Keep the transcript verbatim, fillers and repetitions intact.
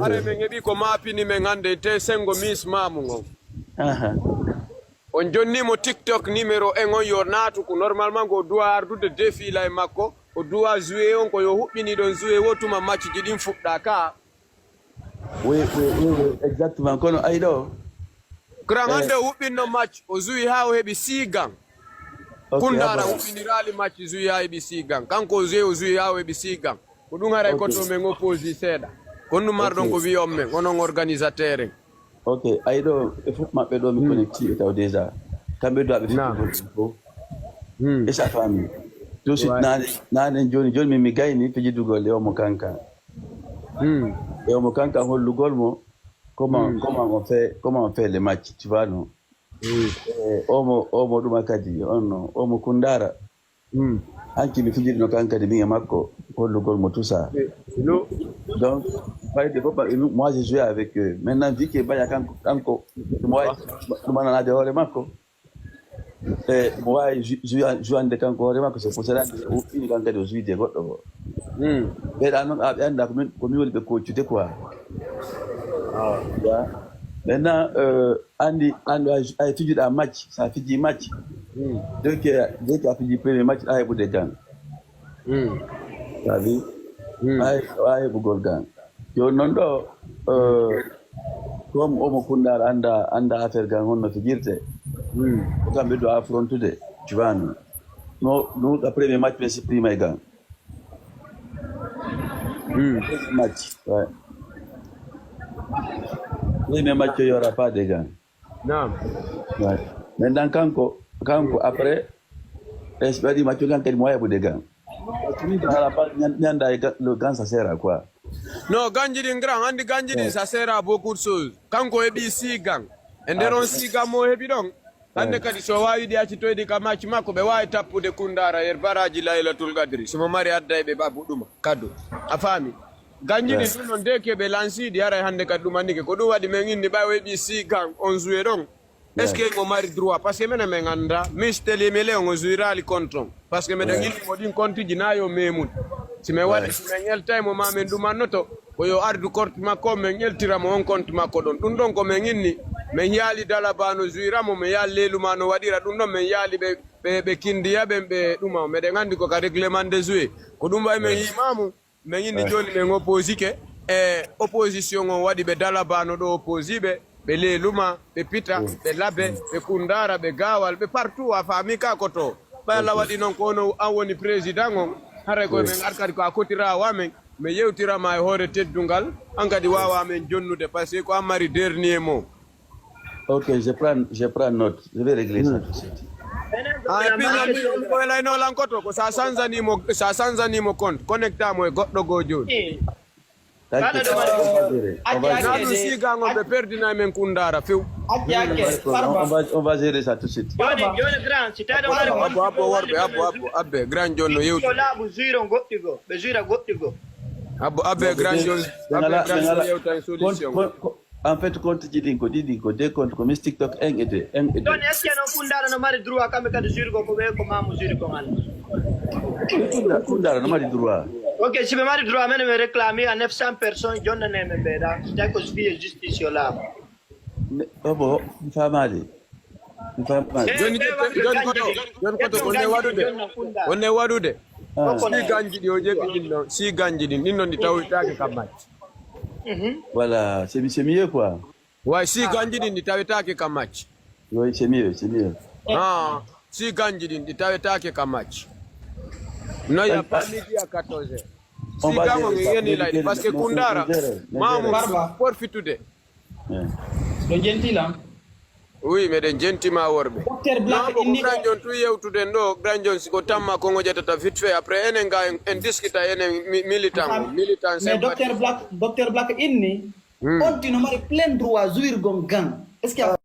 Hare men heɓi ko maapini men hannde te senngo Miss Mamu ngon. Aha. On jonni mo TikTok numéro un on yo naatu ko normalement ngo duwa ardude défi la e makko. O duwa jouer on ko yo huɓɓini ɗon jouer wo tuma match ji ɗin fuɗɗa ka. Oui, oui, oui, oui, exactement. Kono ay ɗo. Kran hannde o huɓɓinno match, o jouer haa o heɓi six gants. Ok, Kundara huɓɓiniraali match jouer haa heɓi six gants. Kanko o jouer, o jouer haa o heɓi six gants. Ko ɗum haray ko to men opposé seeɗa. Kono ɗum marɗon ko wi'on men, onon organisateur en. Ok, ay ɗo e fof maɓɓe ɗo mi connecti e taw déjà. Kamɓe duwaɓe fittugol ɗum fof. Hmm. E sa famille. Tout de suite, nane, nane joni, joni min mi gayni fijidugol e omo kanka. Hmm. E omo kanka hollugol mo comment, comment on fait, comment on fait les matchs, tu vois, non? Hmm. E omo, omo ɗuma kadi, on, omo Kundara. Hmm. Hanki mi fijirno kan kadi min e makko, hollugol mo tout ça. Donc, fayde fof, moi, je joue avec eux. Maintenant, vu que Baya kanko, kanko, mo wawi ɗumananaade hoore makko. E mo wawi jouande kanko hoore makko, c'est pour cela que o ini kan kadi o jouide goɗɗo ko. Hmm. Ɓeɗa noon, a ɓe annda ko min, ko min woni ɓe koccude quoi. Ah. Ya. Maintenant, euh, anndi, anndi a fijiɗa match, so a fiji match. Hmm. Dès que, dès que a fiji premier match, a heɓude gants. Hmm. Sabi? Hmm. A heɓugol gants. Jooni noon ɗo, euh, comme omo Kundara annda, annda affaire gants honno fijirte. Hmm. Ko kamɓe do affrontude, tu vois, non? No, no, ka premier match, ɓe supprimay gants. Hmm. Match, ouais. Premier match, il y aura pas de gants. Naam. Ouais. Maintenant, kanko, kanko, après, es ɓe waɗi match kan kadi mo wawi heɓude gants. Parce que min, dans la part, mi an-, mi annda e ga-, le gants, ça sert à quoi? Non, gants ji ɗin grand, anndi gants ji ɗin, ça sert à beaucoup de choses. Kanko heɓi six gants. E nder on six gants mo heɓi ɗon, hannde kadi so waawi ɗi accitoyde ka match makko, ɓe waawi tappude Kundara yer baraaji Laylatul Qadri. Si mo mari adda e ɓe babu ɗuma, kado. A faami? Gants ji ɗin ɗum non deke ɓe lansiɗi, haray hannde kadi ɗum anndike. Ko ɗum waɗi men inni ɓay o heɓi six gants, on jouer ɗon. Est-ce que mo mari droit? Parce que menen men annda, Miss Télé mi le on o jouiraali contre on. Parce que meɗen inni mo ɗin compte ji na yo memun. Si men waɗi, si men yaltay mo ma men ɗumannoto, ko yo ardu compte makko, men ƴeltira mo on compte makko ɗon. Ɗum ɗon ko men inni, men yaali Dalaba no jouira mo, men yaali Leeluma no waɗira ɗum ɗon, men yaali ɓe, ɓe, ɓe Kindiya ɓen ɓe ɗuma. Meɗen anndi ko ka règlement de jeu. Ko ɗum wayi men yii Mamu, men inni jooni men opposike, e opposition on waɗi ɓe Dalaba no ɗo opposiɓe, ɓe Leeluma, ɓe Pita, ɓe Labe, ɓe Kundara, ɓe Gawal, ɓe partout a faami ka ko to. Ɓay Allah waɗi noon ko ono an woni président on, haray koye men ar kadi ko a kotirawo amen, mi yewtirama e hoore teddungal, an kadi wawa men jonnude, parce que ko an mari dernier mot. Ok, je prends, je prends note. Je vais régler ça tout de suite. Ah, et puis, ñande ko elayno lan koto, ko sa sanzanimo, sa sanzanimo compte, connecta mo e goɗɗo goo jooni. T'inquiète pas, on va gérer. On va gérer. Na ɗum sigango ɓe perdinay men Kundara few. Acce, acce, on va, on va, on va gérer ça tout de suite. Joni, joni grand, si tawi ɗo mari abbo, abbo, worɓe, abbo, abbo, abbe, grand John no yewti. Yo laaɓu juiro goɗɗi go, ɓe juira goɗɗi go. Abbo, abbe, grand John, abbe, grand John yewtan solution. En fait, compte ji ɗin ko ɗiɗi, ko deux comptes, ko Miss TikTok un et deux, un et deux. Ɗon, est-ce que non Kundara no mari droit kamɓe kadi juirgo ko ɓe ko Mamu juiri ko ngal? Kunda-, Kundara no mari droit. Ok, si ɓe mari droit, men ɓe réclame à neuf cents personnes, jonnane men ɓe ɗa. Si tawi ko justice yo laaɓa. Ne, obo, mi faamaali. Mi faamaali. Joni, joni koto, joni koto, wonde waɗude. Wonde waɗude. Ah. Si ganji ɗi o ƴeɓi ɗin ɗon, si ganji ɗin, ɗin ɗon ɗi tawitaake ka match. Mhm. Voilà, c'est, c'est mieux quoi. Way, si ganji ɗin ɗi tawitaake ka match. Oui, c'est mieux, c'est mieux. Ah, si ganji ɗin ɗi tawitaake ka match. No ya pas midi à quatorze heures. Si gango ngi yeni lay, parce que Kundara, Mamu, porfitude. Ɗo jenti lan? Oui, meɗen jenti ma worɓe. Docteur Black inni ko Grand John tu yewtuden ɗo, Grand John siko tamma ko ngoƴatata vite fait, après enen ga en, en discuta enen mi-, militant, militant sympathisant. Mais Docteur Black, Docteur Black inni, hmm, on tino mari plein droit jouirgo gants. Est-ce que a